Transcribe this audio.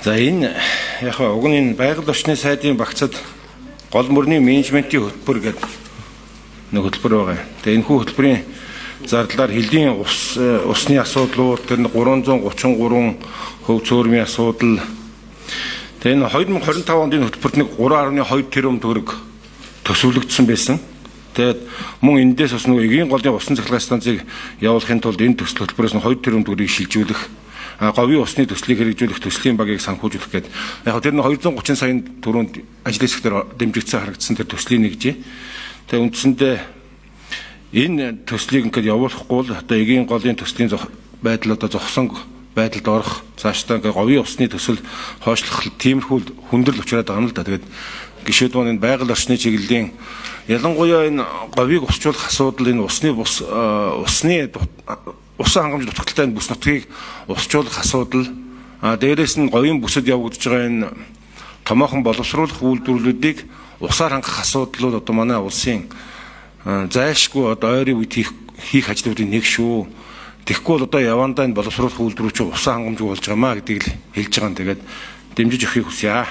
За, энэ яг уг нь энэ байгаль орчны сайдын багцад гол мөрний менежментийн хөтөлбөр гэдэг нэг хөтөлбөр байгаа. Тэгээ энэ хүү хөтөлбөрийн зардлаар хилийн ус усны асуудлууд, тэр 333 хөв цөөрмийн асуудал. Тэгээ энэ 2025 онд энэ хөтөлбөрт нэг 3.2 тэрбум төгрөг төсөвлөгдсөн байсан. Тэгээд мөн эндээс бас нөгөө эгийн голын усан цахилгаан станцыг явуулахын тулд энэ төсөл хөтөлбөрөөс нь 2 тэрбум төгрөгийг шилжүүлэх, говийн усны төслийг хэрэгжүүлэх төслийн багийг санхүүжүүлэх гээд яг тэр нь 230 саяын түрүүнд ажлын хэсгээр дэмжигдсэн харагдсан тэр төслийн нэгжээ. Тэгээ үндсэндээ энэ төслийг ингээд явуулахгүй бол одоо эгийн голын төслийн байдал одоо зогсон байдалд орох, цаашдаа ингээд говийн усны төсөл хойшлох тиймэрхүү хүндрэл учраад байгаа юм л да. Тэгээд гишүүд маань, энэ байгаль орчны чиглэлийн, ялангуяа энэ говийг усчуулах асуудал, энэ усны бус усны усан хангамж дутагдалтай энэ бүс нутгийг усчуулах асуудал, дээрээс нь говийн бүсэд явагдаж байгаа энэ томоохон боловсруулах үйлдвэрлэлүүдийг усаар хангах асуудлууд одоо манай улсын зайлшгүй одоо ойрын үед хийх ажлуудын нэг шүү. Тэгэхгүй бол одоо явандаа энэ боловсруулах үйлдвэрүүд чинь усан хангамжгүй болж байгаа маа гэдгийг л хэлж байгаа юм. Тэгээд дэмжиж өгөхийг хүсье.